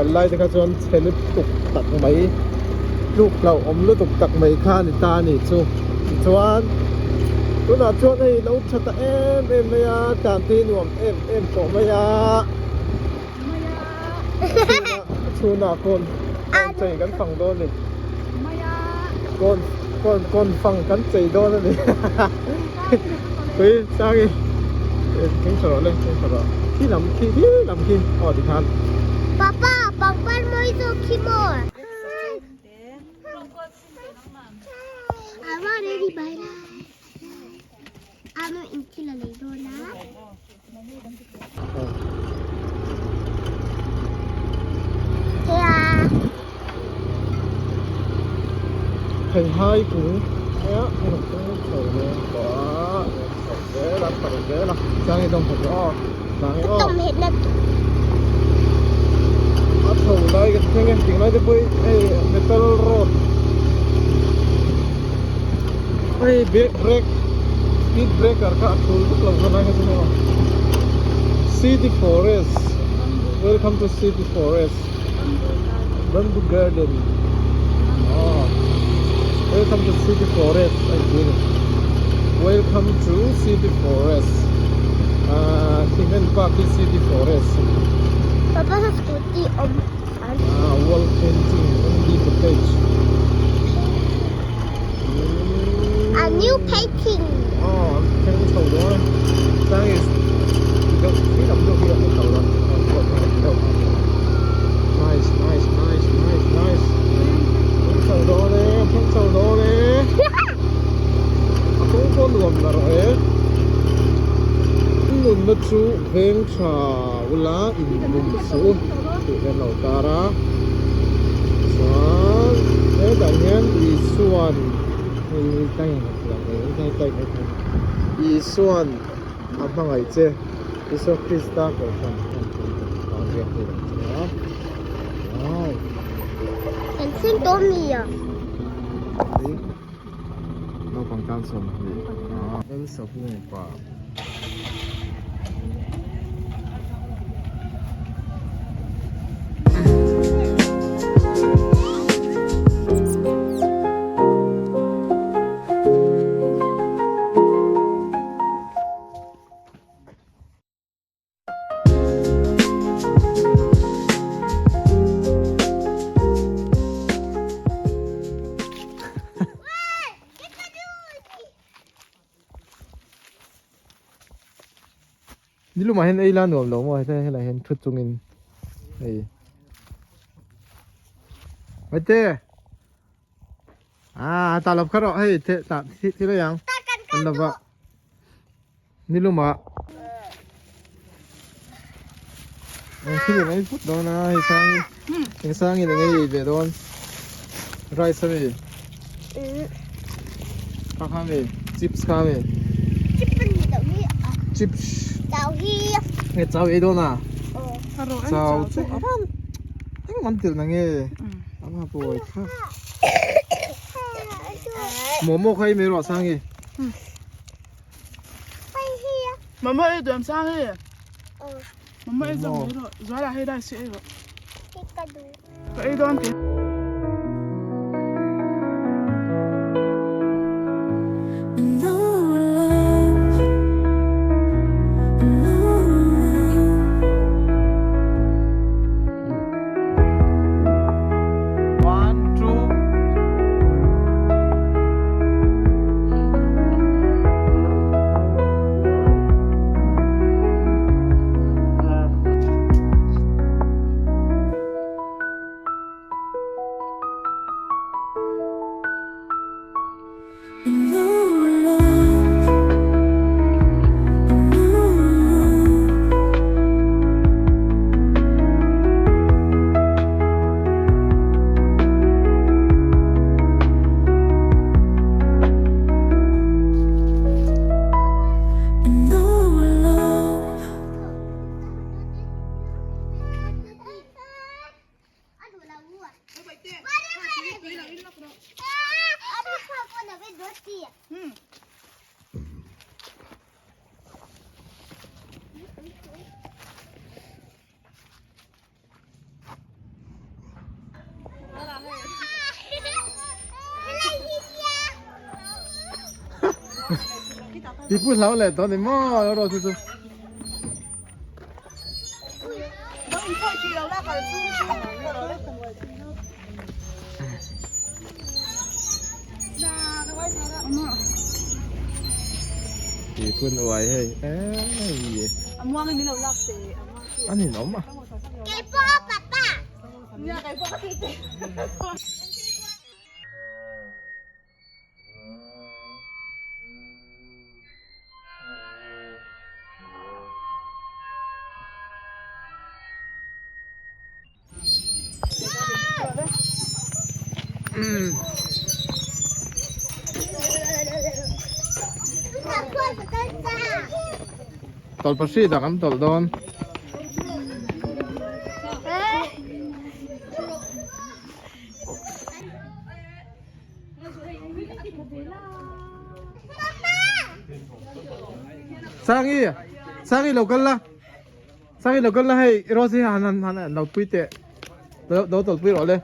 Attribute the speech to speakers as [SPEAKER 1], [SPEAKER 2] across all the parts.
[SPEAKER 1] kal lai te kha chuan chhe lutuk tak mai tluk hlauhawm lutuk tak mai kha a ni ta a nih chu tichuan tunah chuan hei lo tha ta em em mai a tlan te hi nuam em em tawh mai a chhunah kawn kawn chei kan fang dawn a ni kawn kawn kawn fang kan chei dawn a ni tui sang i keng tha rawh le keng tha rawh khi lam khi khi lam khi aw tikhan
[SPEAKER 2] Papa pangpar mawi zawk khi maw Ava ready bai lai Anu in thil a lei dawn a.
[SPEAKER 1] Thei hai kung a hei kung chho nen tawh a chho zel a chho zel a chuan hei dawm khat aw vang hi aw a chho lai ka thleng e tih lai te pawh hi hei metal road hei brake speed breaker kha a thul vak lo kha lai kha chu maw city forest welcome to city forest bamboo garden aw welcome to city forest a inti a ni welcome to city forest ah cement park hi city forest a ni.
[SPEAKER 2] Papa sa scooty awm.
[SPEAKER 1] Ah wall painting only the page.
[SPEAKER 2] A new painting.
[SPEAKER 1] Oh, an thleng chho dawn a. Chang is deuh khi lam deuh hi a hmu chho dawn. Nice, nice, nice, nice, nice. Thleng chho dawn e, thleng chho dawn e. A kawng pawh nuam la rawh e. Nunna chu veng tha ula in bum suh tih hian lo tar a chuan hetah hian Isuan Isuan a hmangaih che Isua Krista kohhran a ziak thei ang che a wow
[SPEAKER 2] Kan thleng tawh mi a.
[SPEAKER 1] Naupang tan 20 Lalsavunga pa. Nilumah hian ei la nuam lo maw heta helai hian thut chungin hei Maite ah ta lop kha rawh hei the ta thi thi mai ang an lova nilumah Eng thil in ei phut dawn a hei sangi eng sangi in eng ei ve dawn rice ami kha kha mi chips kha mi chips nge chau ei dawn a chau chu a van eng man tel na nge an ha buai kha momo kha ei mai rawh sangi
[SPEAKER 3] Momo ei duam sangi Momo ei zawng mai rawh Zuala hei rice hi ei rawh Ka ei dawn tih.
[SPEAKER 1] One, two. Ti pu hlau leh tawh ni maw ro chu chu. Ti phun uai hei ei. A ninawm a.
[SPEAKER 2] Keipawh papa.
[SPEAKER 1] Tawlhpahrit ah kan tawlh dawn. Sangi Sangi lo kal la Sangi lo kal la hei Rose hi han han han lo pui teh lo lo tawlh pui rawh le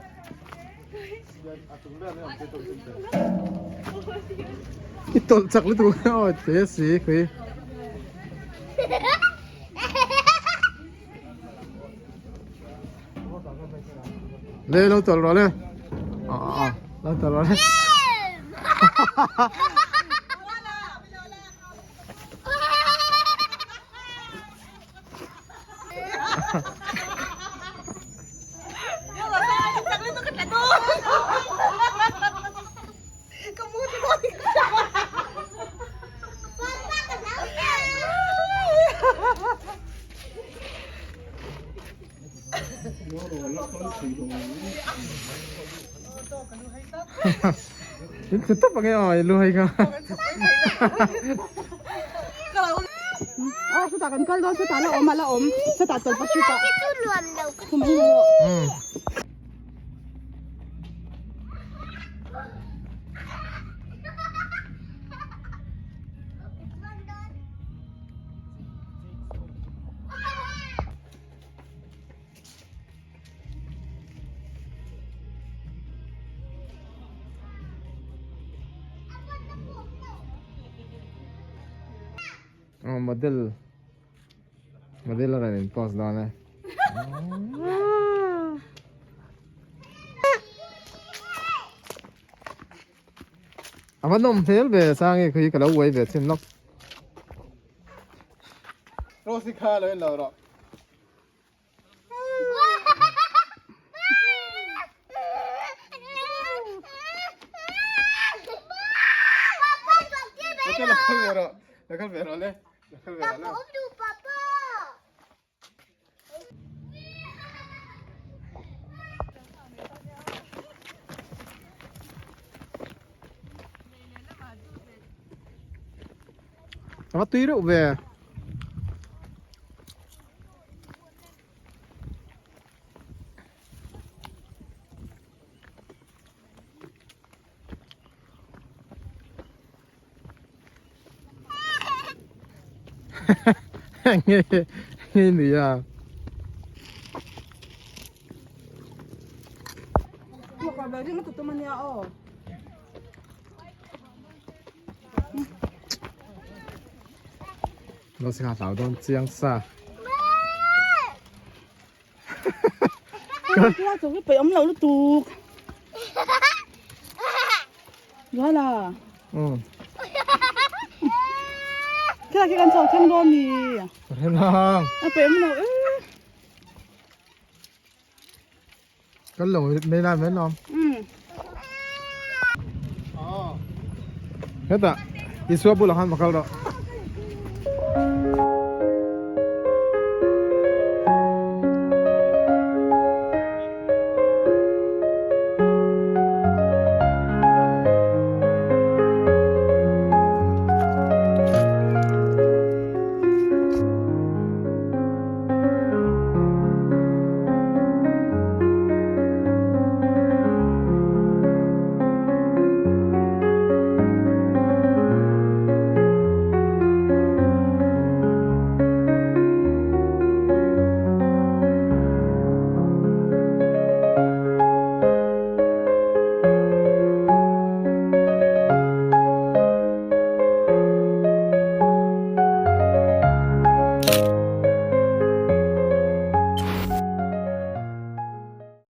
[SPEAKER 1] I tawlh chak lutuk aw te si khui Le lo tawlh rawh le. Ờ ờ lo tawlh rawh le. Chu tawp ange aw i lu hei kha.
[SPEAKER 3] Ah, chutah kan kal dawn chutah la awm a la awm chutah tawlhpahrit ah.
[SPEAKER 1] Aw model model a rawn in post dawn e. A va nawm hmel ve Sangi khi ka lo uai ve chhin lawk. Rose kha lo in lo rawh. A va tui reuh ve. Nge nge nia. Lo si hlau dawn chiang sa.
[SPEAKER 3] Ka chu pe awm lo lutuk. Zuala.
[SPEAKER 1] Ừ.
[SPEAKER 3] Thế là cái con sầu thêm đôi mì.
[SPEAKER 1] Thế nào?
[SPEAKER 3] À, pe awm lo e.
[SPEAKER 1] Kan lo mei lai mai lawm.
[SPEAKER 3] Ừ.
[SPEAKER 1] Hetah Isua bulah khan va kal rawh.